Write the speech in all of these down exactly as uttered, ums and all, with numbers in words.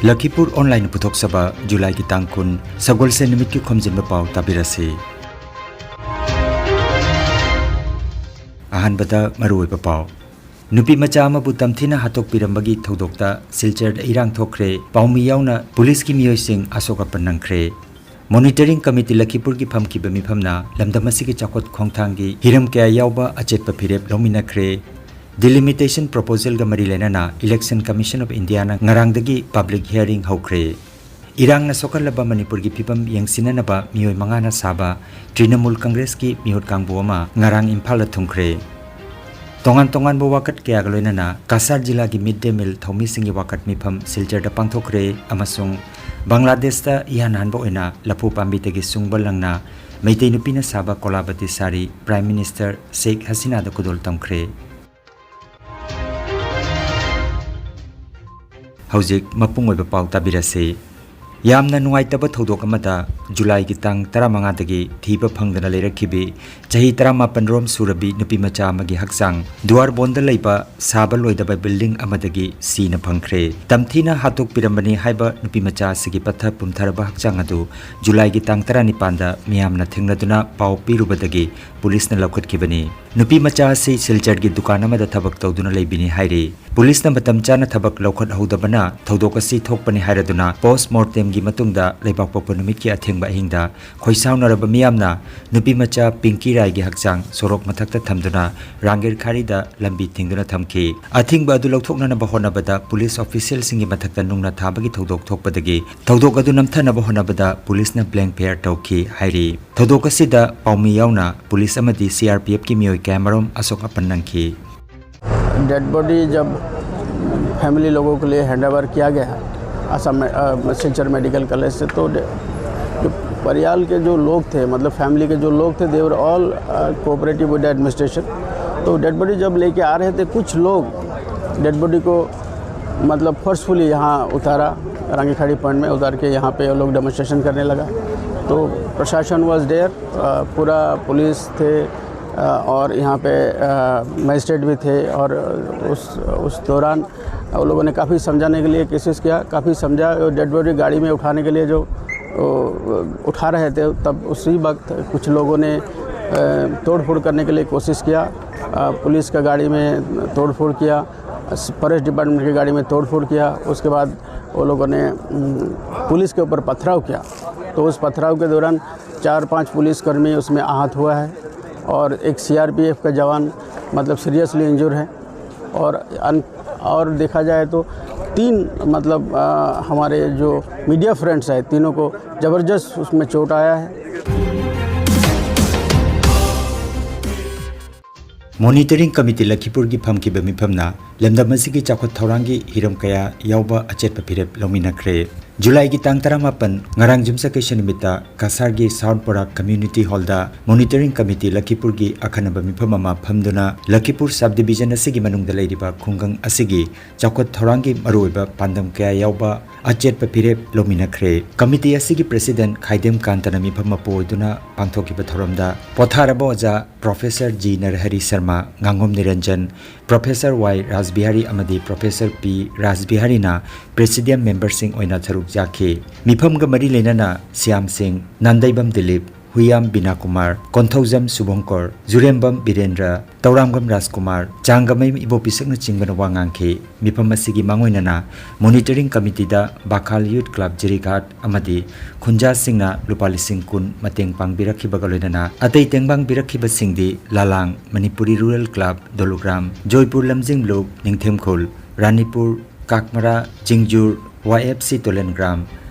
ꯂꯈꯤꯄꯨꯔ ꯑꯣꯟꯂꯥꯏꯟꯅ ꯄꯨꯊꯣꯛꯆꯕ ꯖꯨꯂꯥꯏꯒꯤ ꯇꯥꯡ ꯀꯨꯟ, ꯁꯒꯣꯜꯁꯦꯟ ꯅꯨꯃꯤꯠꯀꯤ ꯈꯣꯝꯖꯤꯟꯕ ꯄꯥꯎ ꯇꯥꯕꯤꯔꯁꯤ꯫ ꯑꯍꯥꯟꯕꯗ ꯃꯔꯨꯑꯣꯏꯕ ꯄꯥꯎ꯫ ꯅꯨꯄꯤ ꯃꯆꯥ ꯑꯃꯕꯨ ꯇꯝꯊꯤꯅ ꯍꯥꯠꯇꯣꯛꯄꯤꯔꯝꯕꯒꯤ ꯊꯧꯗꯣꯛꯇ ꯁꯤꯜꯆꯔꯗ ꯏꯔꯥꯡ ꯊꯣꯛꯈ꯭ꯔꯦ꯫ ꯄꯥꯎꯃꯤ ꯌꯥꯎꯅ ꯄꯨꯂꯤꯁꯀꯤ ꯃꯤꯑꯣꯏꯁꯤꯡ ꯑꯁꯣꯛ ꯑꯄꯟ ꯅꯪꯈ꯭ꯔꯦ꯫ ꯃꯣꯅꯤꯇꯔꯤꯡ ꯀꯃꯤꯇꯤ ꯂꯈꯤꯄꯨꯔꯒꯤ ꯐꯝꯈꯤꯕ ꯃꯤꯐꯝꯅ ꯂꯝꯗꯝ ꯑꯁꯤꯒꯤ ꯆꯥꯎꯈꯠ ꯈꯣꯡꯊꯥꯡꯒꯤ ꯍꯤꯔꯝ ꯀꯌꯥ ꯌꯥꯎꯕ ꯑꯆꯦꯠꯄ ꯐꯤꯔꯦꯞ ꯂꯧꯃꯤꯟꯅꯈ꯭ꯔꯦ꯫ ꯗꯤꯂꯤꯃꯤꯇꯦꯁꯟ ꯄ꯭ꯔꯣꯄꯣꯖꯦꯜꯒ ꯃꯔꯤ ꯂꯩꯅꯅ Election Commission of Indiaꯅ ꯉꯔꯥꯡꯗꯒꯤ ꯄꯕ꯭ꯂꯤꯛ ꯍꯤꯌꯥꯔꯤꯡ ꯍꯧꯈ꯭ꯔꯦ꯫ ꯏꯔꯥꯡꯅ ꯁꯣꯛꯍꯜꯂꯕ ꯃꯅꯤꯄꯨꯔꯒꯤ ꯐꯤꯕꯝ ꯌꯦꯡꯁꯤꯟꯅꯅꯕ ꯃꯤꯑꯣꯏ ꯃꯉꯥꯅ ꯁꯥꯕ ꯇ꯭ꯔꯤꯅꯃꯨꯜ ꯀꯪꯒ꯭ꯔꯦꯁꯀꯤ ꯃꯤꯍꯨꯠ ꯀꯥꯡꯕꯨ ꯑꯃ ꯉꯔꯥꯡ ꯏꯝꯐꯥꯜꯗ ꯊꯨꯡꯈ꯭ꯔꯦ꯫ ꯇꯣꯉꯥꯟ ꯇꯣꯉꯥꯟꯕ ꯋꯥꯀꯠ ꯀꯌꯥꯒ ꯂꯣꯏꯅꯅ ꯀꯁꯥꯔ ꯖꯤꯂꯥꯒꯤ ꯃꯤꯗ ꯗꯦ ꯃꯤꯜ ꯊꯧꯃꯤꯁꯤꯡꯒꯤ ꯋꯥꯀꯠ ꯃꯤꯐꯝ ꯁꯤꯜꯆꯔꯗ ꯄꯥꯡꯊꯣꯛꯈ꯭ꯔꯦ ꯑꯃꯁꯨꯡ ꯕꯪꯒ꯭ꯂꯥꯗꯦꯁꯇ ꯏꯍꯥꯟ ꯍꯥꯟꯕ ꯑꯣꯏꯅ ꯂꯐꯨ ꯄꯥꯝꯕꯤꯗꯒꯤ ꯁꯨꯡꯕ ꯂꯪꯅ ꯃꯩꯇꯩ ꯅꯨꯄꯤꯅ ꯁꯥꯕ ꯀꯣꯂꯥꯕꯇꯤ ꯁꯥꯔꯤ ꯄ꯭ꯔꯥꯏꯝ ꯃꯤꯅꯤꯁꯇꯔ ꯁꯦꯈ ꯍꯁꯤꯅꯥꯗ ꯈꯨꯗꯣꯜ ꯇꯝꯈ꯭ꯔꯦ꯫ ꯍꯧꯖꯤꯛ ꯃꯄꯨꯡ ꯑꯣꯏꯕ ꯄꯥꯎ ꯇꯥꯕꯤꯔꯁꯤ꯫ ꯌꯥꯝꯅ ꯅꯨꯡꯉꯥꯏꯇꯕ ꯊꯧꯗꯣꯛ ꯑꯃꯗ ꯖꯨꯂꯥꯏꯒꯤ ꯇꯥꯡ ꯇꯔꯥꯃꯉꯥꯗꯒꯤ ꯊꯤꯕ ꯐꯪꯗꯅ ꯂꯩꯔꯛꯈꯤꯕꯤ ꯆꯍꯤ ꯇꯔꯥꯃꯥꯄꯟ ꯔꯣꯝ ꯁꯨꯔꯕꯤ ꯅꯨꯄꯤ ꯃꯆꯥ ꯑꯃꯒꯤ ꯍꯛꯆꯥꯡ ꯗꯨꯋꯥꯔꯕꯣꯟꯗ ꯂꯩꯕ ꯁꯥꯕ ꯂꯣꯏꯗꯕ ꯕꯤꯜꯗꯤꯡ ꯑꯃꯗꯒꯤ ꯁꯤꯅ ꯐꯪꯈ꯭ꯔꯦ꯫ ꯇꯝꯊꯤꯅ ꯍꯥꯠꯇꯣꯛꯄꯤꯔꯝꯕꯅꯤ ꯍꯥꯏꯕ ꯅꯨꯄꯤ ꯃꯆꯥ ꯑꯁꯤꯒꯤ ꯄꯠꯊ ꯄꯨꯝꯊꯔꯕ ꯍꯛꯆꯥꯡ ꯑꯗꯨ ꯖꯨꯂꯥꯏꯒꯤ ꯇꯥꯡ ꯇꯔꯥꯅꯤꯄꯥꯟꯗ ꯃꯤꯌꯥꯝꯅ ꯊꯦꯡꯅꯗꯨꯅ ꯄꯥꯎ ꯄꯤꯔꯨꯕꯗꯒꯤ ꯄꯨꯂꯤꯁꯅ ꯂꯧꯈꯠꯈꯤꯕꯅꯤ꯫ ꯅꯨꯄꯤ ꯃꯆꯥ ꯑꯁꯤ ꯁꯤꯜꯆꯔꯒꯤ ꯗꯨꯀꯥꯟ ꯑꯃꯗ ꯊꯕꯛ ꯇꯧꯗꯨꯅ ꯂꯩꯕꯤꯅꯤ ꯍꯥꯏꯔꯤ꯫ ꯄꯨꯂꯤꯁꯅ ꯃꯇꯝ ꯆꯥꯅ ꯊꯕꯛ ꯂꯧꯈꯠꯍꯧꯗꯕꯅ ꯊꯧꯗꯣꯛ ꯑꯁꯤ ꯊꯣꯛꯄꯅꯤ ꯍꯥꯏꯔꯗꯨꯅ ꯄꯣꯁ ꯃꯣꯔꯇꯦꯝꯒꯤ ꯃꯇꯨꯡꯗ ꯂꯩꯕꯥꯛꯄꯣꯛꯄ ꯅꯨꯃꯤꯠꯀꯤ ꯑꯊꯦꯡꯕ ꯑꯍꯤꯡꯗ ꯈꯣꯏꯁꯥꯎꯅꯔꯕ ꯃꯤꯌꯥꯝꯅ ꯅꯨꯄꯤ ꯃꯆꯥ ꯄꯤꯡꯀꯤ ꯔꯥꯏꯒꯤ ꯍꯛꯆꯥꯡ ꯁꯣꯔꯣꯛ ꯃꯊꯛꯇ ꯊꯝꯗꯨꯅ ꯔꯥꯡꯒꯤꯔ ꯈꯥꯔꯤꯗ ꯂꯝꯕꯤ ꯊꯤꯡꯗꯨꯅ ꯊꯝꯈꯤ꯫ ꯑꯊꯤꯡꯕ ꯑꯗꯨ ꯂꯧꯊꯣꯛꯅꯅꯕ ꯍꯣꯠꯅꯕꯗ ꯄꯨꯂꯤꯁ ꯑꯣꯐꯤꯁꯤꯌꯦꯜꯁꯤꯡꯒꯤ ꯃꯊꯛꯇ ꯅꯨꯡꯅ ꯊꯥꯕꯒꯤ ꯊꯧꯗꯣꯛ ꯊꯣꯛꯄꯗꯒꯤ ꯊꯧꯗꯣꯛ ꯑꯗꯨ ꯅꯝꯊꯅꯕ ꯍꯣꯠꯅꯕꯗ ꯄꯨꯂꯤꯁꯅ ꯕ꯭ꯂꯦꯡ ꯐꯌꯥꯔ ꯇꯧꯈꯤ ꯍꯥꯏꯔꯤ꯫ ꯊꯧꯗꯣꯛ ꯑꯁꯤꯗ ꯄꯥꯎꯃꯤ ꯌꯥꯎꯅ ꯄꯨꯂꯤꯁ ꯑꯃꯗꯤ ꯁꯤ ꯑꯥꯔ ꯄꯤ ꯑꯦꯐꯀꯤ ꯃꯤꯑꯣꯏ ꯀꯌꯥꯃꯔꯨꯝ ꯑꯁꯣꯛ ꯑꯄꯟ ꯅꯪꯈꯤ꯫ डेड बॉडी जब फैमिली लोगों के लिए हैंडओवर किया गया असम में, अ, सिलचर मेडिकल कॉलेज से, तो डे-, जो परिवार के जो लोग थे, मतलब फैमिली के जो लोग थे, they were all cooperative with the administration। तो डेड बॉडी जब लेके आ रहे थे, कुछ लोग डेड बॉडी को मतलब फोर्सफुली यहाँ उतारा, रांगीखाड़ी पॉइंट में उतार के यहाँ पे वो लोग डेमोन्स्ट्रेशन करने लगा। तो प्रशासन वॉज देयर, पूरा पुलिस थे, अ, और यहाँ पे, अ, मजिस्ट्रेट भी थे और उस, उस दौरान उन लोगों ने काफ़ी समझाने के लिए कोशिश किया, काफ़ी समझा। डेड बॉडी गाड़ी में उठाने के लिए जो वो उठा रहे थे, तब उसी वक्त कुछ लोगों ने अ, तोड़फोड़ करने के लिए कोशिश किया। अ, पुलिस का गाड़ी में तोड़फोड़ किया, फॉरेस्ट डिपार्टमेंट की गाड़ी में तोड़फोड़ किया। उसके बाद वो लोगों ने उम, पुलिस के ऊपर पथराव किया। तो उस पथराव के दौरान चार पांच पुलिसकर्मी उसमें आहत हुआ है और एक सीआरपीएफ का जवान, मतलब, सीरियसली इंजर है। और अन-, और देखा जाए तो तीन, मतलब, अ, हमारे जो मीडिया फ्रेंड्स हैं, तीनों को ज़बरदस्त उसमें चोट आया है। Monitoring Committee ꯂꯈꯤꯄꯨꯔꯒꯤ ꯐꯝꯈꯤꯕ ꯃꯤꯐꯝꯅ ꯂꯝꯗꯝ ꯑꯁꯤꯒꯤ ꯆꯥꯎꯈꯠ ꯊꯧꯔꯥꯡꯒꯤ ꯍꯤꯔꯝ ꯀꯌꯥ ꯌꯥꯎꯕ ꯑꯆꯦꯠꯄ ꯐꯤꯔꯦꯞ ꯂꯧꯃꯤꯟꯅꯈ꯭ꯔꯦ꯫ ꯖꯨꯂꯥꯏꯒꯤ ꯇꯥꯡ ꯇꯔꯥꯃꯥꯄꯟ, ꯉꯔꯥꯡ ꯌꯨꯝꯁꯀꯩꯁ ꯅꯨꯃꯤꯠꯇ ꯀꯁꯥꯔꯒꯤ ꯁꯥꯎꯠ ꯕꯣꯔꯥꯛ ꯀꯝꯃ꯭ꯌꯨꯅꯤꯇꯤ ꯍꯣꯜꯗ Monitoring Committee ꯂꯈꯤꯄꯨꯔꯒꯤ ꯑꯈꯟꯅꯕ ꯃꯤꯐꯝ ꯑꯃ ꯐꯝꯗꯨꯅ ꯂꯈꯤꯄꯨꯔ ꯁꯕ ꯗꯤꯕꯤꯖꯟ ꯑꯁꯤꯒꯤ ꯃꯅꯨꯡꯗ ꯂꯩꯔꯤꯕ ꯈꯨꯡꯒꯪ ꯑꯁꯤꯒꯤ ꯆꯥꯎꯈꯠ ꯊꯧꯔꯥꯡꯒꯤ ꯃꯔꯨꯑꯣꯏꯕ ꯄꯥꯟꯗꯝ ꯀꯌꯥ ꯌꯥꯎꯕ ꯑꯆꯦꯠꯄ ꯐꯤꯔꯦꯞ ꯂꯧꯃꯤꯟꯅꯈ꯭ꯔꯦ꯫ ꯀꯃꯤꯇꯤ ꯑꯁꯤꯒꯤ ꯄ꯭ꯔꯦꯁꯤꯗꯦꯟꯠ ꯈꯥꯏꯗꯦꯝ ꯀꯥꯟꯇꯅ ꯃꯤꯐꯝ ꯃꯄꯨ ꯑꯣꯏꯗꯨꯅ ꯄꯥꯡꯊꯣꯛꯈꯤꯕ ꯊꯧꯔꯝꯗ ꯄꯣꯊꯥꯔꯕ ꯑꯣꯖꯥ ꯄ꯭ꯔꯣꯐꯦꯁꯔ ꯖꯤ ꯅꯔꯍꯔꯤ ꯁꯔꯃ, ꯉꯥꯉꯣꯝ ꯅꯤꯔꯟꯖꯟ, ꯄ꯭ꯔꯣꯐꯦꯁꯔ ꯋꯥꯏ ꯔꯥꯖꯕꯤꯍꯥꯔꯤ ꯑꯃꯗꯤ ꯄ꯭ꯔꯣꯐꯦꯁꯔ ꯄꯤ ꯔꯥꯖꯕꯤꯍꯥꯔꯤꯅ ꯄ꯭ꯔꯦꯁꯤꯗꯤꯌꯝ ꯃꯦꯝꯕꯔꯁꯤꯡ ꯑꯣꯏꯅ ꯁꯔꯨꯛ ꯌꯥꯈꯤ꯫ ꯃꯤꯐꯝꯒ ꯃꯔꯤ ꯂꯩꯅꯅ ꯁ꯭ꯌꯥꯝ ꯁꯤꯡ, ꯅꯥꯟꯗꯩꯕꯝ ꯗꯤꯂꯤꯞ, ꯍꯨꯏꯌꯥꯝ ꯕꯤꯅꯥꯀꯨꯃꯥꯔ, ꯀꯣꯟꯊꯧꯖꯝ ꯁꯨꯚꯪꯀꯔ, ꯖꯨꯔꯦꯝꯕꯝ ꯕꯤꯔꯦꯟꯗ꯭ꯔ, ꯇꯧꯔꯥꯝꯒꯝ ꯔꯥꯖꯀꯨꯃꯥꯔ, ꯆꯥꯡꯒꯃꯩ ꯏꯕꯣꯄꯤꯁꯛꯅꯆꯤꯡꯕꯅ ꯋꯥ ꯉꯥꯡꯈꯤ꯫ ꯃꯤꯐꯝ ꯑꯁꯤꯒꯤ ꯃꯥꯡꯑꯣꯏꯅꯅ Monitoring Committeeꯗ ꯕꯥꯈꯥꯜ ꯌꯨꯊ ꯀ꯭ꯂꯕ ꯖꯤꯔꯤꯘꯥꯠ ꯑꯃꯗꯤ ꯈꯨꯟꯖꯥꯁꯤꯡꯅ ꯂꯨꯄꯥ ꯂꯤꯁꯤꯡ ꯀꯨꯟ ꯃꯇꯦꯡ ꯄꯥꯡꯕꯤꯔꯛꯈꯤꯕꯒ ꯂꯣꯏꯅꯅ ꯑꯇꯩ ꯇꯦꯡ ꯄꯥꯡꯕꯤꯔꯛꯈꯤꯕꯁꯤꯡꯗꯤ ꯂꯥꯂꯥꯡ, ꯃꯅꯤꯄꯨꯔꯤ ꯔꯨꯔꯦꯜ ꯀ꯭ꯂꯕ ꯗꯣꯂꯨꯒ꯭ꯔꯥꯝ, ꯖꯣꯏꯄꯨꯔ ꯂꯝꯖꯤꯡ ꯂꯨꯞ ꯅꯤꯡꯊꯦꯝꯈꯨꯜ, ꯔꯥꯅꯤꯄꯨꯔ, ꯀꯥꯛꯃꯔꯥ, ꯆꯤꯡꯖꯨꯔ, ꯋꯥꯏ ꯑꯦꯐ ꯁꯤ ꯇꯣꯂꯦꯟꯒ꯭ꯔꯥꯝ,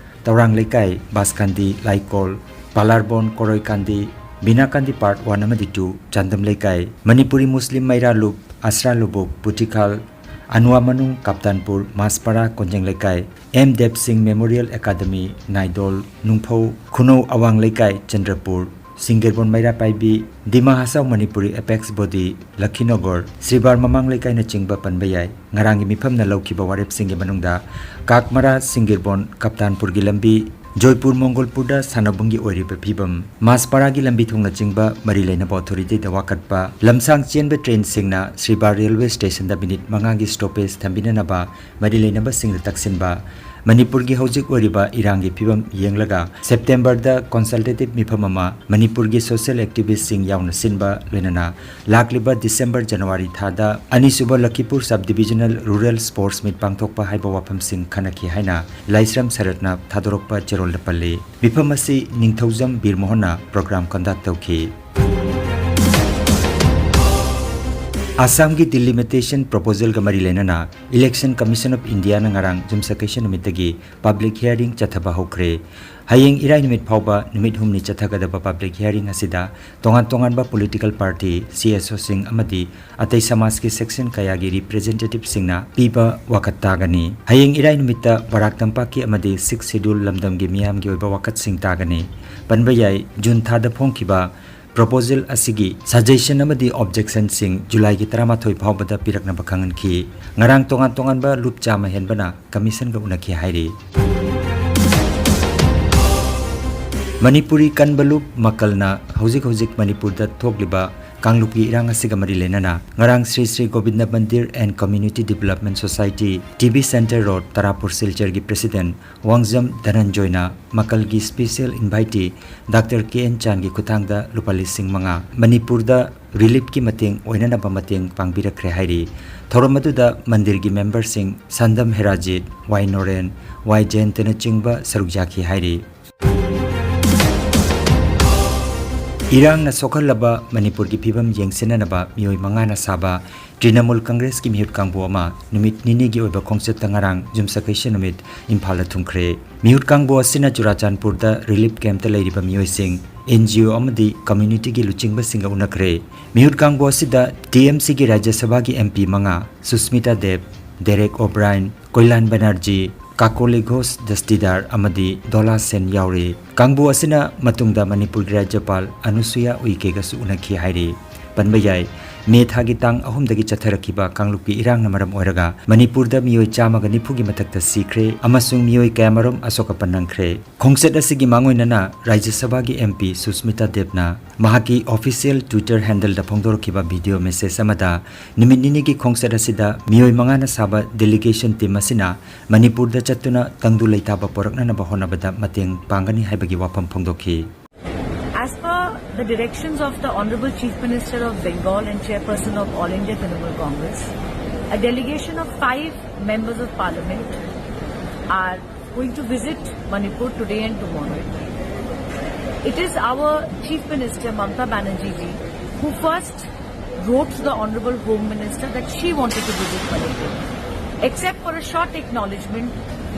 ꯇꯧꯔꯥꯡ ꯂꯩꯀꯥꯏ, ꯕꯥꯁꯀꯥꯟꯗꯤ, ꯂꯥꯏꯀꯣꯜ, ꯄꯥꯂꯥꯔꯕꯣꯟ, ꯀꯣꯔꯣꯏꯀꯥꯟꯗꯤ, ꯕꯤꯅꯥꯀꯥꯟꯗꯤ ꯄꯥꯔꯠ ꯋꯥꯟ ꯑꯃꯗꯤ ꯇꯨ, ꯆꯥꯟꯗꯝ ꯂꯩꯀꯥꯏ, ꯃꯅꯤꯄꯨꯔꯤ ꯃꯨꯁꯂꯤꯝ ꯃꯩꯔꯥ ꯂꯨꯞ, ꯑꯁ꯭ꯔꯥ ꯂꯨꯕꯨꯛ, ꯄꯨꯇꯤꯈꯥꯜ, ꯑꯅꯨꯋꯥ ꯃꯅꯨꯡ, ꯀꯥꯞꯇꯥꯟꯄꯨꯔ, ꯃꯥꯁꯄꯥꯔꯥ, ꯀꯣꯟꯖꯦꯡ ꯂꯩꯀꯥꯏ, ꯑꯦꯝ ꯗꯦꯕ ꯁꯤꯡ ꯃꯦꯃꯣꯔꯤꯌꯦꯜ ꯑꯦꯀꯥꯗꯃꯤ, ꯅꯥꯏꯗꯣꯜ, ꯅꯨꯡꯐꯧ, ꯈꯨꯅꯧ ꯑꯋꯥꯡ ꯂꯩꯀꯥꯏ, ꯆꯟꯗ꯭ꯔꯄꯨꯔ, ꯁꯤꯡꯒꯤꯔꯕꯣꯟ ꯃꯩꯔꯥ ꯄꯥꯏꯕꯤ, ꯗꯤꯃꯥ ꯍꯁꯥꯎ ꯃꯅꯤꯄꯨꯔꯤ ꯑꯦꯄꯦꯛꯁ ꯕꯣꯗꯤ, ꯂꯈꯤꯅꯣꯒꯣꯔ, ꯁ꯭ꯔꯤꯕꯥꯔ ꯃꯃꯥꯡ ꯂꯩꯀꯥꯏꯅꯆꯤꯡꯕ ꯄꯟꯕ ꯌꯥꯏ꯫ ꯉꯔꯥꯡꯒꯤ ꯃꯤꯐꯝꯅ ꯂꯧꯈꯤꯕ ꯋꯥꯔꯦꯞꯁꯤꯡꯒꯤ ꯃꯅꯨꯡꯗ ꯀꯥꯛꯃꯔꯥ ꯁꯤꯡꯒꯤꯔꯕꯣꯟ ꯀꯞꯇꯥꯟꯄꯨꯔꯒꯤ ꯂꯝꯕꯤ, ꯖꯣꯏꯄꯨꯔ ꯃꯣꯡꯒꯣꯜꯄꯨꯔꯗ ꯁꯥꯟꯅꯕꯨꯡꯒꯤ ꯑꯣꯏꯔꯤꯕ ꯐꯤꯕꯝ, ꯃꯥꯁꯄꯥꯔꯥꯒꯤ ꯂꯝꯕꯤ ꯊꯣꯡꯅꯆꯤꯡꯕ ꯃꯔꯤ ꯂꯩꯅꯕ ꯑꯣꯊꯣꯔꯤꯇꯤꯗ ꯋꯥꯀꯠꯄ, ꯂꯝꯁꯥꯡ ꯆꯦꯟꯕ ꯇ꯭ꯔꯦꯟꯁꯤꯡꯅ ꯁ꯭ꯔꯤꯕꯥ ꯔꯦꯜꯋꯦ ꯁ꯭ꯇꯦꯁꯟꯗ ꯃꯤꯅꯤꯠ ꯃꯉꯥꯒꯤ ꯁ꯭ꯇꯣꯄꯦꯖ ꯊꯝꯕꯤꯅꯅꯕ ꯃꯔꯤ ꯂꯩꯅꯕꯁꯤꯡꯗ ꯇꯛꯁꯤꯟꯕ, ꯃꯅꯤꯄꯨꯔꯒꯤ ꯍꯧꯖꯤꯛ ꯑꯣꯏꯔꯤꯕ ꯏꯔꯥꯡꯒꯤ ꯐꯤꯕꯝ ꯌꯦꯡꯂꯒ ꯁꯦꯞꯇꯦꯝꯕꯔꯗ ꯀꯣꯟꯁꯜꯇꯦꯇꯤꯚ ꯃꯤꯐꯝ ꯑꯃ ꯃꯅꯤꯄꯨꯔꯒꯤ ꯁꯣꯁꯤꯌꯦꯜ ꯑꯦꯛꯇꯤꯚꯤꯁ꯭ꯠꯁꯤꯡ ꯌꯥꯎꯅ ꯁꯤꯟꯕ, ꯂꯣꯏꯅꯅ ꯂꯥꯛꯂꯤꯕ ꯗꯤꯁꯦꯝꯕꯔ ꯖꯅꯋꯥꯔꯤ ꯊꯥꯗ ꯑꯅꯤꯁꯨꯕ ꯂꯈꯤꯄꯨꯔ ꯁꯕ ꯗꯤꯕꯤꯖꯅꯦꯜ ꯔꯨꯔꯦꯜ ꯁ꯭ꯄꯣꯔꯠꯁ ꯃꯤꯠ ꯄꯥꯡꯊꯣꯛꯄ ꯍꯥꯏꯕ ꯋꯥꯐꯝꯁꯤꯡ ꯈꯟꯅꯈꯤ ꯍꯥꯏꯅ ꯂꯥꯏꯁ꯭ꯔꯝ ꯁꯔꯠꯅ ꯊꯥꯗꯣꯔꯛꯄ ꯆꯦꯔꯣꯜꯗ ꯄꯜꯂꯤ꯫ ꯃꯤꯐꯝ ꯑꯁꯤ ꯅꯤꯡꯊꯧꯖꯝ ꯕꯤꯔ ꯃꯣꯍꯟꯅ ꯄ꯭ꯔꯣꯒ꯭ꯔꯥꯝ ꯀꯟꯗꯛ ꯇꯧꯈꯤ꯫ ꯑꯁꯥꯝꯒꯤ ꯗꯤꯂꯤꯃꯤꯇꯦꯁꯟ ꯄ꯭ꯔꯣꯄꯣꯖꯦꯜꯒ ꯃꯔꯤ ꯂꯩꯅꯅ Election Commission of Indiaꯅ ꯉꯔꯥꯡ ꯌꯨꯝꯁꯀꯩꯁ ꯅꯨꯃꯤꯠꯇꯒꯤ ꯄꯕ꯭ꯂꯤꯛ ꯍꯤꯌꯥꯔꯤꯡ ꯆꯠꯊꯕ ꯍꯧꯈ꯭ꯔꯦ꯫ ꯍꯌꯦꯡ ꯏꯔꯥꯏ ꯅꯨꯃꯤꯠ ꯐꯥꯎꯕ ꯅꯨꯃꯤꯠ ꯍꯨꯝꯅꯤ ꯆꯠꯊꯒꯗꯕ ꯄꯕ꯭ꯂꯤꯛ ꯍꯤꯌꯥꯔꯤꯡ ꯑꯁꯤꯗ ꯇꯣꯉꯥꯟ ꯇꯣꯉꯥꯟꯕ ꯄꯣꯂꯤꯇꯤꯀꯦꯜ ꯄꯥꯔꯇꯤ, ꯁꯤ ꯑꯦꯁ ꯑꯣꯁꯤꯡ ꯑꯃꯗꯤ ꯑꯇꯩ ꯁꯃꯥꯖꯀꯤ ꯁꯦꯛꯁꯟ ꯀꯌꯥꯒꯤ ꯔꯤꯄ꯭ꯔꯦꯖꯦꯟꯇꯦꯇꯤꯚꯁꯤꯡꯅ ꯄꯤꯕ ꯋꯥꯀꯠ ꯇꯥꯒꯅꯤ꯫ ꯍꯌꯦꯡ ꯏꯔꯥꯏ ꯅꯨꯃꯤꯠꯇ ꯕꯔꯥꯛ ꯇꯝꯄꯥꯛꯀꯤ ꯑꯃꯗꯤ ꯁꯤꯛꯁ ꯁꯦꯗ꯭ꯌꯨꯜ ꯂꯝꯗꯝꯒꯤ ꯃꯤꯌꯥꯝꯒꯤ ꯑꯣꯏꯕ ꯋꯥꯀꯠꯁꯤꯡ ꯇꯥꯒꯅꯤ꯫ ꯄꯟꯕ ꯌꯥꯏ, ꯖꯨꯟ ꯊꯥꯗ ꯐꯣꯡꯈꯤꯕ ꯄ꯭ꯔꯣꯄꯣꯖꯦꯜ ꯑꯁꯤꯒꯤ ꯁꯖꯦꯁꯟ ꯑꯃꯗꯤ ꯑꯣꯕꯖꯦꯛꯁꯟꯁꯤꯡ ꯖꯨꯂꯥꯏꯒꯤ ꯇꯔꯥꯃꯥꯊꯣꯏ ꯐꯥꯎꯕꯗ ꯄꯤꯔꯛꯅꯕ ꯈꯪꯍꯟꯈꯤ꯫ ꯉꯔꯥꯡ ꯇꯣꯉꯥꯟ ꯇꯣꯉꯥꯟꯕ ꯂꯨꯞ ꯆꯥꯝꯃ ꯍꯦꯟꯕꯅ ꯀꯃꯤꯁꯟꯒ ꯎꯅꯈꯤ ꯍꯥꯏꯔꯤ꯫ ꯃꯅꯤꯄꯨꯔꯤ ꯀꯟꯕ ꯂꯨꯞ ꯃꯀꯜꯅ ꯍꯧꯖꯤꯛ ꯍꯧꯖꯤꯛ ꯃꯅꯤꯄꯨꯔꯗ ꯊꯣꯛꯂꯤꯕ ꯀꯥꯡꯂꯨꯞꯀꯤ ꯏꯔꯥꯡ ꯑꯁꯤꯒ ꯃꯔꯤ ꯂꯩꯅꯅ ꯉꯔꯥꯡ Shri Shri Govinda Mandir and Community Development Society, T B Centre Road, Tarapur, ꯁꯤꯜꯆꯔꯒꯤ ꯄ꯭ꯔꯦꯁꯤꯗꯦꯟꯠ ꯋꯥꯡꯖꯝ ꯙꯅꯟꯖꯣꯏꯅ ꯃꯀꯜꯒꯤ special invitee doctor K N ꯆꯥꯟꯒꯤ ꯈꯨꯠꯊꯥꯡꯗ ꯂꯨꯄꯥ ꯂꯤꯁꯤꯡ ꯃꯉꯥ ꯃꯅꯤꯄꯨꯔꯗ ꯔꯤꯂꯤꯐꯀꯤ ꯃꯇꯦꯡ ꯑꯣꯏꯅꯅꯕ ꯃꯇꯦꯡ ꯄꯥꯡꯕꯤꯔꯛꯈ꯭ꯔꯦ ꯍꯥꯏꯔꯤ꯫ ꯊꯧꯔꯝ ꯑꯗꯨꯗ ꯃꯟꯗꯤꯔꯒꯤ ꯃꯦꯝꯕꯔꯁꯤꯡ ꯁꯟꯗꯝ ꯍꯦꯔꯥꯖꯤꯠ, ꯋꯥꯏ ꯅꯣꯔꯦꯟ, ꯋꯥꯏ ꯖꯌꯟꯇꯅꯆꯤꯡꯕ ꯁꯔꯨꯛ ꯌꯥꯈꯤ ꯍꯥꯏꯔꯤ꯫ ꯏꯔꯥꯡꯅ ꯁꯣꯛꯍꯜꯂꯕ ꯃꯅꯤꯄꯨꯔꯒꯤ ꯐꯤꯕꯝ ꯌꯦꯡꯁꯤꯟꯅꯅꯕ ꯃꯤꯑꯣꯏ ꯃꯉꯥꯅ ꯁꯥꯕ ꯇ꯭ꯔꯤꯅꯃꯨꯜ ꯀꯪꯒ꯭ꯔꯦꯁꯀꯤ ꯃꯤꯍꯨꯠ ꯀꯥꯡꯕꯨ ꯑꯃ ꯅꯨꯃꯤꯠ ꯅꯤꯅꯤꯒꯤ ꯑꯣꯏꯕ ꯈꯣꯡꯆꯠꯇ ꯉꯔꯥꯡ ꯌꯨꯝꯁꯀꯩꯁ ꯅꯨꯃꯤꯠ ꯏꯝꯐꯥꯜꯗ ꯊꯨꯡꯈ꯭ꯔꯦ꯫ ꯃꯤꯍꯨꯠ ꯀꯥꯡꯕꯨ ꯑꯁꯤꯅ ꯆꯨꯔꯥꯆꯥꯟꯄꯨꯔꯗ ꯔꯤꯂꯤꯐ ꯀꯦꯝꯞꯇ ꯂꯩꯔꯤꯕ ꯃꯤꯑꯣꯏꯁꯤꯡ, ꯑꯦꯟ ꯖꯤ ꯑꯣ ꯑꯃꯗꯤ ꯀꯝꯃ꯭ꯌꯨꯅꯤꯇꯤꯒꯤ ꯂꯨꯆꯤꯡꯕꯁꯤꯡꯒ ꯎꯅꯈ꯭ꯔꯦ꯫ ꯃꯤꯍꯨꯠ ꯀꯥꯡꯕꯨ ꯑꯁꯤꯗ ꯇꯤ ꯑꯦꯝ ꯁꯤꯒꯤ ꯔꯥꯖ꯭ꯌ ꯁꯚꯥꯒꯤ ꯑꯦꯝ ꯄꯤ ꯃꯉꯥ, ꯁꯨꯁꯃꯤꯇꯥ ꯗꯦꯕ, ꯗꯦꯔꯦꯛ ꯑꯣꯕ꯭ꯔꯥꯏꯟ, ꯀꯣꯏꯂꯥꯟ ꯕꯦꯅꯔꯖꯤ, ꯀꯥꯀꯣꯂꯤ ꯘꯣꯁ ꯗꯁꯇꯤꯗꯥꯔ ꯑꯃꯗꯤ ꯗꯣꯂꯥ ꯁꯦꯟ ꯌꯥꯎꯔꯤ꯫ ꯀꯥꯡꯕꯨ ꯑꯁꯤꯅ ꯃꯇꯨꯡꯗ ꯃꯅꯤꯄꯨꯔꯒꯤ ꯔꯥꯖ꯭ꯌꯄꯥꯜ ꯑꯅꯨꯁꯨꯌꯥ ꯎꯏꯀꯦꯒꯁꯨ ꯎꯅꯈꯤ ꯍꯥꯏꯔꯤ꯫ ꯄꯟꯕ ꯌꯥꯏ, ꯃꯦ ꯊꯥꯒꯤ ꯇꯥꯡ ꯑꯍꯨꯝꯗꯒꯤ ꯆꯠꯊꯔꯛꯈꯤꯕ ꯀꯥꯡꯂꯨꯞꯀꯤ ꯏꯔꯥꯡꯅ ꯃꯔꯝ ꯑꯣꯏꯔꯒ ꯃꯅꯤꯄꯨꯔꯗ ꯃꯤꯑꯣꯏ ꯆꯥꯝꯃꯒ ꯅꯤꯐꯨꯒꯤ ꯃꯊꯛꯇ ꯁꯤꯈ꯭ꯔꯦ ꯑꯃꯁꯨꯡ ꯃꯤꯑꯣꯏ ꯀꯌꯥꯃꯔꯨꯝ ꯑꯁꯣꯛ ꯑꯄꯟ ꯅꯪꯈ꯭ꯔꯦ꯫ ꯈꯣꯡꯆꯠ ꯑꯁꯤꯒꯤ ꯃꯥꯡꯑꯣꯏꯅꯅ ꯔꯥꯖ꯭ꯌ ꯁꯚꯥꯒꯤ M P ꯁꯨꯁꯃꯤꯇꯥ ꯗꯦꯕꯅ ꯃꯍꯥꯛꯀꯤ official Twitter handleꯗ ꯐꯣꯡꯗꯣꯔꯛꯈꯤꯕ video message ꯑꯃꯗ, ꯅꯨꯃꯤꯠ ꯅꯤꯅꯤꯒꯤ ꯈꯣꯡꯆꯠ ꯑꯁꯤꯗ ꯃꯤꯑꯣꯏ ꯃꯉꯥꯅ ꯁꯥꯕ delegation team ꯑꯁꯤꯅ ꯃꯅꯤꯄꯨꯔꯗ ꯆꯠꯇꯨꯅ ꯇꯪꯗꯨ ꯂꯩꯇꯥꯕ ꯄꯣꯔꯛꯅꯅꯕ ꯍꯣꯠꯅꯕꯗ ꯃꯇꯦꯡ ꯄꯥꯡꯒꯅꯤ ꯍꯥꯏꯕꯒꯤ ꯋꯥꯐꯝ ꯐꯣꯡꯗꯣꯛꯈꯤ꯫ As per the directions of the Honorable Chief Minister of Bengal and Chairperson of All India Trinamool Congress, a delegation of five members of parliament are going to visit Manipur today and tomorrow. It is our Chief Minister Mamata Banerjee ji who first wrote to the Honorable Home Minister that she wanted to visit Manipur. Except for a short acknowledgement,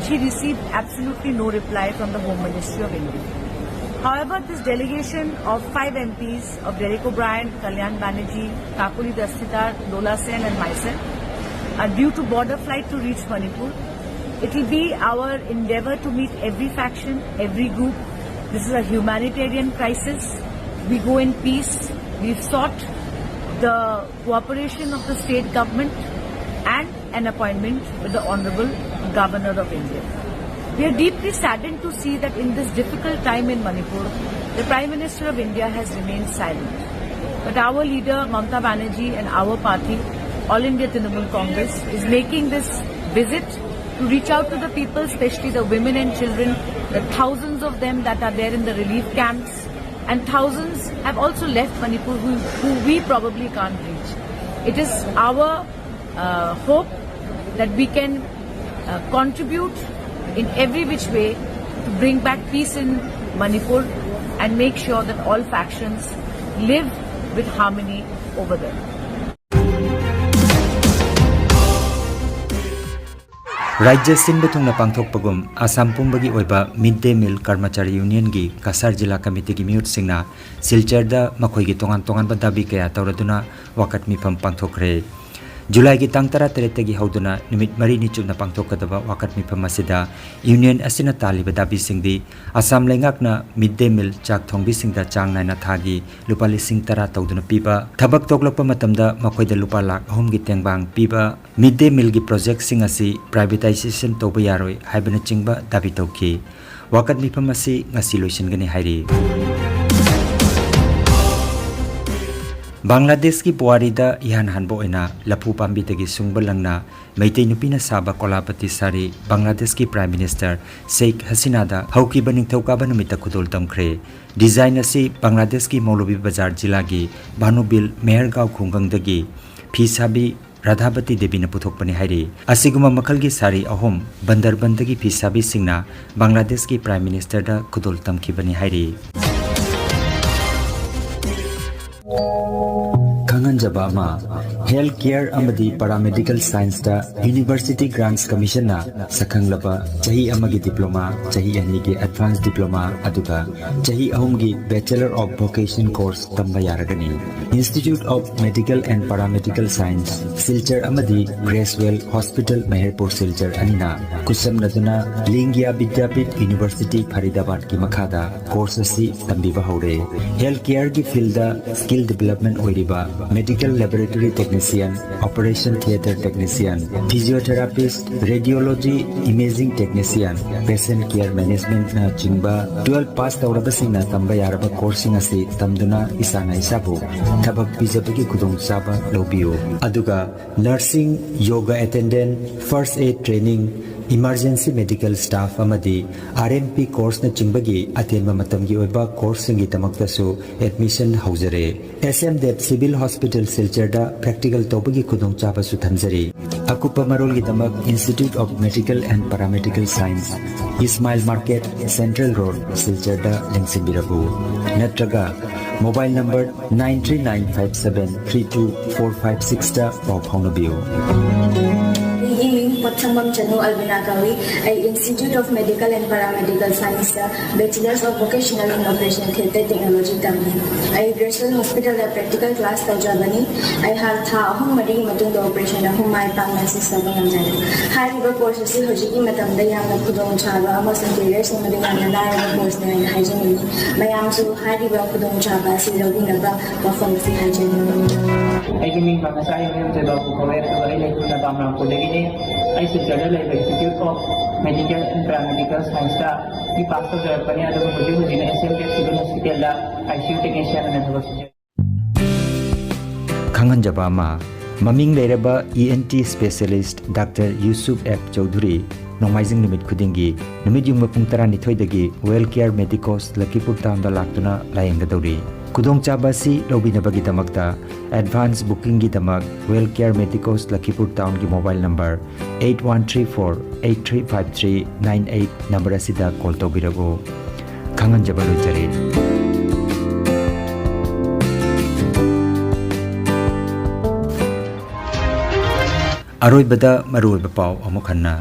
she received absolutely no reply from the Home Ministry of India. However, this delegation of five M Ps of Derek O'Brien, Kalyan Banerjee, Kakuli Dastidar, Dola Sen and myself are due to border flight to reach Manipur. It will be our endeavor to meet every faction, every group. This is a humanitarian crisis. We go in peace. We've sought the cooperation of the state government and an appointment with the Honorable Governor of India. We are deeply saddened to see that in this difficult time in Manipur, the Prime Minister of India has remained silent. But our leader, Mamata Banerjee, and our party, All India Trinamool Congress, is making this visit to reach out to the people, especially the women and children, the thousands of them that are there in the relief camps, and thousands have also left Manipur who, who we probably can't reach. It is our uh, hope that we can uh, contribute in every which way to bring back peace in Manipur and make sure that all factions live with harmony over there. ꯔꯥꯖ꯭ꯌ ꯁꯤꯟꯕ ꯊꯨꯡꯅ ꯄꯥꯡꯊꯣꯛꯄꯒꯨꯝ ꯑꯁꯥꯝ ꯄꯨꯝꯕꯒꯤ ꯑꯣꯏꯕ Mid Day Meal Karmachari Unionꯒꯤ Cachar ꯖꯤꯂꯥ ꯀꯃꯤꯇꯤꯒꯤ ꯃꯤꯍꯨꯠꯁꯤꯡꯅ ꯁꯤꯜꯆꯔꯗ ꯃꯈꯣꯏꯒꯤ ꯇꯣꯉꯥꯟ ꯇꯣꯉꯥꯟꯕ Dhabi ꯀꯌꯥ ꯇꯧꯔꯗꯨꯅ ꯋꯥꯀꯠ ꯃꯤꯐꯝ ꯄꯥꯡꯊꯣꯛꯈ꯭ꯔꯦ꯫ ꯖꯨꯂꯥꯏꯒꯤ ꯇꯥꯡ ꯇꯔꯥꯇꯔꯦꯠꯇꯒꯤ ꯍꯧꯗꯨꯅ ꯅꯨꯃꯤꯠ ꯃꯔꯤꯅꯤ ꯆꯨꯞꯅ ꯄꯥꯡꯊꯣꯛꯀꯗꯕ ꯋꯥꯀꯠ ꯃꯤꯐꯝ ꯑꯁꯤꯗ ꯌꯨꯅꯤꯌꯟ ꯑꯁꯤꯅ ꯇꯥꯜꯂꯤꯕ ꯗꯥꯕꯤꯁꯤꯡꯗꯤ ꯑꯁꯥꯝ ꯂꯩꯉꯥꯛꯅ ꯃꯤꯗ ꯗꯦ ꯃꯤꯜ ꯆꯥꯛ ꯊꯣꯡꯕꯤꯁꯤꯡꯗ ꯆꯥꯡ ꯅꯥꯏꯅ ꯊꯥꯒꯤ ꯂꯨꯄꯥ ꯂꯤꯁꯤꯡ ꯇꯔꯥ ꯇꯧꯗꯨꯅ ꯄꯤꯕ, ꯊꯕꯛ ꯇꯣꯛꯂꯛꯄ ꯃꯇꯝꯗ ꯃꯈꯣꯏꯗ ꯂꯨꯄꯥ ꯂꯥꯈ ꯑꯍꯨꯝꯒꯤ ꯇꯦꯡꯕꯥꯡ ꯄꯤꯕ, ꯃꯤꯗ ꯗꯦ ꯃꯤꯜꯒꯤ ꯄ꯭ꯔꯣꯖꯦꯛꯁꯤꯡ ꯑꯁꯤ ꯄ꯭ꯔꯥꯏꯚꯦꯇꯥꯏꯖꯦꯁꯟ ꯇꯧꯕ ꯌꯥꯔꯣꯏ ꯍꯥꯏꯕꯅꯆꯤꯡꯕ ꯗꯥꯕꯤ ꯇꯧꯈꯤ꯫ ꯋꯥꯀꯠ ꯃꯤꯐꯝ ꯑꯁꯤ ꯉꯁꯤ ꯂꯣꯏꯁꯤꯟꯒꯅꯤ ꯍꯥꯏꯔꯤ꯫ ꯕꯪꯒ꯭ꯂꯥꯗꯦꯁꯀꯤ ꯄꯨꯋꯥꯔꯤꯗ ꯏꯍꯥꯟ ꯍꯥꯟꯕ ꯑꯣꯏꯅ ꯂꯐꯨ ꯄꯥꯝꯕꯤꯗꯒꯤ ꯁꯨꯡꯕ ꯂꯪꯅ ꯃꯩꯇꯩ ꯅꯨꯄꯤꯅ ꯁꯥꯕ ꯀꯣꯂꯥꯄꯇꯤ ꯁꯥꯔꯤ ꯕꯪꯒ꯭ꯂꯥꯗꯦꯁꯀꯤ ꯄ꯭ꯔꯥꯏꯝ ꯃꯤꯅꯤꯁꯇꯔ ꯁꯦꯈ ꯍꯁꯤꯅꯥꯗ ꯍꯧꯈꯤꯕ ꯅꯤꯡꯊꯧꯀꯥꯕ ꯅꯨꯃꯤꯠꯇ ꯈꯨꯗꯣꯜ ꯇꯝꯈ꯭ꯔꯦ꯫ ꯗꯤꯖꯥꯏꯟ ꯑꯁꯤ ꯕꯪꯒ꯭ꯂꯥꯗꯦꯁꯀꯤ ꯃꯧꯂꯨꯕꯤ ꯕꯖꯥꯔ ꯖꯤꯂꯥꯒꯤ ꯚꯥꯅꯨꯕꯤꯜ ꯃꯦꯍꯔꯒꯥꯎ ꯈꯨꯡꯒꯪꯗꯒꯤ ꯐꯤ ꯁꯥꯕꯤ ꯔꯥꯙꯥꯕꯇꯤ ꯗꯦꯕꯤꯅ ꯄꯨꯊꯣꯛꯄꯅꯤ ꯍꯥꯏꯔꯤ꯫ ꯑꯁꯤꯒꯨꯝꯕ ꯃꯈꯜꯒꯤ ꯁꯥꯔꯤ ꯑꯍꯨꯝ ꯕꯟꯗꯔꯕꯟꯗꯒꯤ ꯐꯤ ꯁꯥꯕꯤꯁꯤꯡꯅ ꯕꯪꯒ꯭ꯂꯥꯗꯦꯁꯀꯤ ꯄ꯭ꯔꯥꯏꯝ ꯃꯤꯅꯤꯁꯇꯔꯗ ꯈꯨꯗꯣꯜ ꯇꯝꯈꯤꯕꯅꯤ ꯍꯥꯏꯔꯤ꯫ ꯈꯪꯍꯟꯖꯕ ꯑꯃ, ꯍꯦꯜꯊ ꯀꯦꯌꯔ ꯑꯃꯗꯤ ꯄꯥꯔꯥꯃꯦꯗꯤꯀꯦꯜ ꯁꯥꯏꯟꯁꯇ ꯌꯨꯅꯤꯚꯔꯁꯤꯇꯤ ꯒ꯭ꯔꯥꯟꯠꯁ ꯀꯃꯤꯁꯟꯅ ꯁꯛꯈꯪꯂꯕ ꯆꯍꯤ ꯑꯃꯒꯤ ꯗꯤꯄ꯭ꯂꯣꯃꯥ, ꯆꯍꯤ ꯑꯅꯤꯒꯤ ꯑꯦꯗꯚꯥꯟꯁ ꯗꯤꯄ꯭ꯂꯣꯃꯥ, ꯑꯗꯨꯒ ꯆꯍꯤ ꯑꯍꯨꯝꯒꯤ ꯕꯦꯆꯦꯂꯔ ꯑꯣꯐ ꯚꯣꯀꯦꯁꯟ ꯀꯣꯔꯁ ꯇꯝꯕ ꯌꯥꯔꯒꯅꯤ꯫ Institute of Medical and Paramedical Science, Silchar ꯑꯃꯗꯤ ꯒ꯭ꯔꯦꯁꯋꯦꯜ ꯍꯣꯁꯄꯤꯇꯥꯜ ꯃꯍꯦꯔꯄꯨꯔ ꯁꯤꯜꯆꯔ ꯑꯅꯤꯅ ꯈꯨꯠꯁꯝꯅꯗꯨꯅ ꯂꯤꯡꯒ꯭ꯌꯥ ꯕꯤꯗ꯭ꯌꯥꯄꯤꯊ ꯌꯨꯅꯤꯚꯔꯁꯤꯇꯤ ꯐꯔꯤꯗꯥꯕꯥꯗꯀꯤ ꯃꯈꯥꯗ ꯀꯣꯔꯁ ꯑꯁꯤ ꯇꯝꯕꯤꯕ ꯍꯧꯔꯦ꯫ ꯍꯦꯜꯊ ꯀꯦꯌꯔꯒꯤ ꯐꯤꯜꯗ ꯁ꯭ꯀꯤꯜ ꯗꯤꯚꯦꯂꯞꯃꯦꯟ ꯑꯣꯏꯔꯤꯕ medical laboratory technician, operation theatre technician, physiotherapist, radiology, imaging technician, patient care ꯃꯦꯅꯦꯖꯃꯦꯟꯠꯅꯆꯤꯡꯕ ꯇꯨꯋꯦꯜꯐ ꯄꯥꯁ ꯇꯧꯔꯕꯁꯤꯡꯅ ꯇꯝꯕ ꯌꯥꯔꯕ ꯀꯣꯔꯁꯁꯤꯡ ꯑꯁꯤ ꯇꯝꯗꯨꯅ ꯏꯁꯥꯅ ꯏꯁꯥꯕꯨ ꯊꯕꯛ ꯄꯤꯖꯕꯒꯤ ꯈꯨꯗꯣꯡꯆꯥꯕ ꯂꯧꯕꯤꯌꯨ꯫ ꯑꯗꯨꯒ nursing, yoga attendant, first aid training, emergency medical staff ꯑꯃꯗꯤ ꯑꯥꯔ ꯑꯦꯝ ꯄꯤ ꯀꯣꯔꯁꯅꯆꯤꯡꯕꯒꯤ ꯑꯇꯦꯟꯕ ꯃꯇꯝꯒꯤ ꯑꯣꯏꯕ ꯀꯣꯔꯁꯁꯤꯡꯒꯤꯗꯃꯛꯇꯁꯨ ꯑꯦꯗꯃꯤꯁꯟ ꯍꯧꯖꯔꯦ꯫ S M Dev civil hospital ꯁꯤꯜꯆꯔꯗ ꯄ꯭ꯔꯦꯛꯇꯤꯀꯦꯜ ꯇꯧꯕꯒꯤ ꯈꯨꯗꯣꯡꯆꯥꯕꯁꯨ ꯊꯝꯖꯔꯤ꯫ ꯑꯀꯨꯞꯄ ꯃꯔꯣꯜꯒꯤꯗꯃꯛ Institute of Medical and Paramedical Science, Ismail market, central road, ꯁꯤꯜꯆꯔꯗ ꯂꯦꯡꯁꯤꯟꯕꯤꯔꯛꯎ꯫ ꯅꯠꯇ꯭ꯔꯒ mobile number nine three nine five seven three two four five sixꯇ ꯄꯥꯎ ꯐꯥꯎꯅꯕꯤꯌꯨ꯫ ꯃꯊꯪꯕꯝ ꯆꯅꯨ ꯑꯜꯕꯤꯅꯥ ꯀꯧꯏ꯫ ꯑꯩ Institute of Medical and Paramedical Science ꯇ Bachelors of Vocational in Operation Theatre Technology ꯇꯝꯃꯤ꯫ ꯑꯩ ꯒ꯭ꯔꯦꯁꯟ ꯍꯣꯁꯄꯤꯇꯥꯜꯗ ꯄ꯭ꯔꯦꯛꯇꯤꯀꯦꯜ ꯀ꯭ꯂꯥꯁ ꯇꯧꯖꯕꯅꯤ꯫ ꯑꯩꯍꯥꯛ ꯊꯥ ꯑꯍꯨꯝ ꯃꯔꯤꯒꯤ ꯃꯇꯨꯡꯗ ꯑꯣꯄꯔꯦꯁꯟ ꯑꯍꯨꯝ ꯃꯥꯏ ꯄꯥꯛꯅ ꯁꯤꯁ ꯇꯧꯕ ꯉꯝꯖꯔꯦ꯫ ꯍꯥꯏꯔꯤꯕ ꯀꯣꯔꯁ ꯑꯁꯤ ꯍꯧꯖꯤꯛꯀꯤ ꯃꯇꯝꯗ ꯌꯥꯝꯅ ꯈꯨꯗꯣꯡꯆꯥꯕ ꯑꯃꯁꯨꯡ ꯀꯦꯔꯤꯌꯔ ꯁꯦꯝꯕꯗ ꯌꯥꯝꯅ ꯂꯥꯏꯔꯕ ꯀꯣꯔꯁꯅꯤ ꯍꯥꯏꯅ ꯍꯥꯏꯖꯅꯤꯡꯏ꯫ ꯃꯌꯥꯝꯁꯨ ꯍꯥꯏꯔꯤꯕ ꯈꯨꯗꯣꯡꯆꯥꯕ ꯑꯁꯤ ꯂꯧꯕꯤꯅꯕ ꯋꯥꯐꯝ ꯑꯁꯤ ꯍꯥꯏꯖꯔꯤ꯫ ꯑꯩꯒꯤ ꯃꯤꯡ ꯃꯃꯤꯁꯥ ꯌꯨꯝꯖꯦꯝꯕ ꯀꯧꯋꯦ, ꯑꯗꯨꯒ ꯑꯩ ꯂꯩꯐꯝꯅ ꯕꯥꯃꯅꯥꯄꯨꯔꯗꯒꯤꯅꯤ꯫ ꯑꯩ ꯁꯤꯜꯆꯔꯗ ꯂꯩꯕ Institute of Medical and Paramedical Science ꯇ ꯕꯤ ꯄꯥꯁ ꯇꯧꯖꯔꯛꯄꯅꯤ, ꯑꯗꯨꯒ ꯍꯧꯖꯤꯛ ꯍꯧꯖꯤꯛꯅ S M K Civil Hospital the I C U technician ꯑꯣꯏꯅ ꯊꯕꯛ ꯁꯨꯖꯔꯤ꯫ ꯈꯪꯍꯟꯖꯕ ꯑꯃ, ꯃꯃꯤꯡ ꯂꯩꯔꯕ E N T specialist Doctor Yusuf F Chaudhuri ꯅꯣꯡꯃꯥꯏꯖꯤꯡ ꯅꯨꯃꯤꯠ ꯈꯨꯗꯤꯡꯒꯤ ꯅꯨꯃꯤꯠ ꯌꯨꯡꯕ ꯄꯨꯡ ꯇꯔꯥꯅꯤꯊꯣꯏꯗꯒꯤ Well Care Medicos ꯂꯈꯤꯄꯨꯔ ꯇꯥꯎꯟꯗ ꯂꯥꯛꯇꯨꯅ ꯂꯥꯌꯦꯡꯒꯗꯧꯔꯤ꯫ ꯈꯨꯗꯣꯡꯆꯥꯕ ꯑꯁꯤ ꯂꯧꯕꯤꯅꯕꯒꯤꯗꯃꯛꯇ advance bookingꯒꯤꯗꯃꯛ Well Care Medicos ꯂꯈꯤꯄꯨꯔ ꯇꯥꯎꯟꯒꯤ mobile number eight one three four eight three five three nine eight number ꯑꯁꯤꯗ call ꯇꯧꯕꯤꯔꯛꯎ꯫ ꯈꯪꯍꯟꯖꯕ ꯂꯣꯏꯖꯔꯦ꯫ ꯑꯔꯣꯏꯕꯗ ꯃꯔꯨꯑꯣꯏꯕ ꯄꯥꯎ ꯑꯃꯨꯛ ꯍꯟꯅ꯫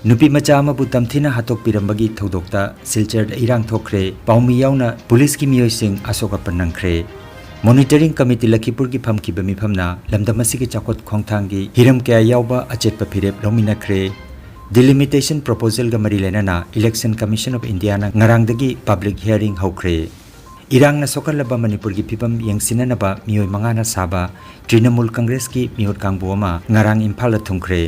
ꯅꯨꯄꯤ ꯃꯆꯥ ꯑꯃꯕꯨ ꯇꯝꯊꯤꯅ ꯍꯥꯠꯇꯣꯛꯄꯤꯔꯝꯕꯒꯤ ꯊꯧꯗꯣꯛꯇ ꯁꯤꯜꯆꯔꯗ ꯏꯔꯥꯡ ꯊꯣꯛꯈ꯭ꯔꯦ꯫ ꯄꯥꯎꯃꯤ ꯌꯥꯎꯅ ꯄꯨꯂꯤꯁꯀꯤ ꯃꯤꯑꯣꯏꯁꯤꯡ ꯑꯁꯣꯛ ꯑꯄꯟ ꯅꯪꯈ꯭ꯔꯦ꯫ Monitoring Committee ꯂꯈꯤꯄꯨꯔꯒꯤ ꯐꯝꯈꯤꯕ ꯃꯤꯐꯝꯅ ꯂꯝꯗꯝ ꯑꯁꯤꯒꯤ ꯆꯥꯎꯈꯠ ꯈꯣꯡꯊꯥꯡꯒꯤ ꯍꯤꯔꯝ ꯀꯌꯥ ꯌꯥꯎꯕ ꯑꯆꯦꯠꯄ ꯐꯤꯔꯦꯞ ꯂꯧꯃꯤꯟꯅꯈ꯭ꯔꯦ꯫ Delimitation Proposalꯒ ꯃꯔꯤ ꯂꯩꯅꯅ Election Commission of Indiaꯅ ꯉꯔꯥꯡꯗꯒꯤ public hearing ꯍꯧꯈ꯭ꯔꯦ꯫ ꯏꯔꯥꯡꯅ ꯁꯣꯛꯍꯜꯂꯕ ꯃꯅꯤꯄꯨꯔꯒꯤ ꯐꯤꯕꯝ ꯌꯦꯡꯁꯤꯟꯅꯅꯕ ꯃꯤꯑꯣꯏ ꯃꯉꯥꯅ ꯁꯥꯕ ꯇ꯭ꯔꯤꯅꯃꯨꯜ ꯀꯪꯒ꯭ꯔꯦꯁꯀꯤ ꯃꯤꯍꯨꯠ ꯀꯥꯡꯕꯨ ꯑꯃ ꯉꯔꯥꯡ ꯏꯝꯐꯥꯜꯗ ꯊꯨꯡꯈ꯭ꯔꯦ꯫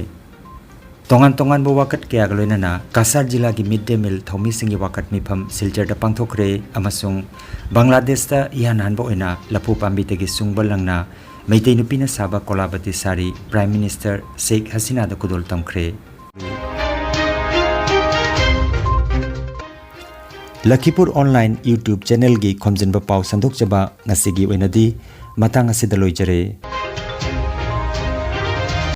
ꯇꯣꯉꯥꯟ ꯇꯣꯉꯥꯟꯕ ꯋꯥꯀꯠ ꯀꯌꯥꯒ ꯂꯣꯏꯅꯅ ꯀꯁꯥꯔ ꯖꯤꯂꯥꯒꯤ mid day meal ꯊꯧꯃꯤꯁꯤꯡꯒꯤ ꯋꯥꯀꯠ ꯃꯤꯐꯝ ꯁꯤꯜꯆꯔꯗ ꯄꯥꯡꯊꯣꯛꯈ꯭ꯔꯦ ꯑꯃꯁꯨꯡ ꯕꯪꯒ꯭ꯂꯥꯗꯦꯁꯇ ꯏꯍꯥꯟ ꯍꯥꯟꯕ ꯑꯣꯏꯅ ꯂꯐꯨ ꯄꯥꯝꯕꯤꯗꯒꯤ ꯁꯨꯡꯕ ꯂꯪꯅ ꯃꯩꯇꯩ ꯅꯨꯄꯤꯅ ꯁꯥꯕ ꯀꯣꯂꯥꯕꯇꯤ ꯁꯥꯔꯤ Prime Minister ꯁꯦꯈ ꯍꯁꯤꯅꯥꯗ ꯈꯨꯗꯣꯜ ꯇꯝꯈ꯭ꯔꯦ꯫ ꯂꯈꯤꯄꯨꯔ Online YouTube channelꯒꯤ ꯈꯣꯝꯖꯤꯟꯕ ꯄꯥꯎ ꯁꯟꯗꯣꯛꯆꯕ ꯉꯁꯤꯒꯤ ꯑꯣꯏꯅꯗꯤ ꯃꯇꯥꯡ ꯑꯁꯤꯗ ꯂꯣꯏꯖꯔꯦ꯫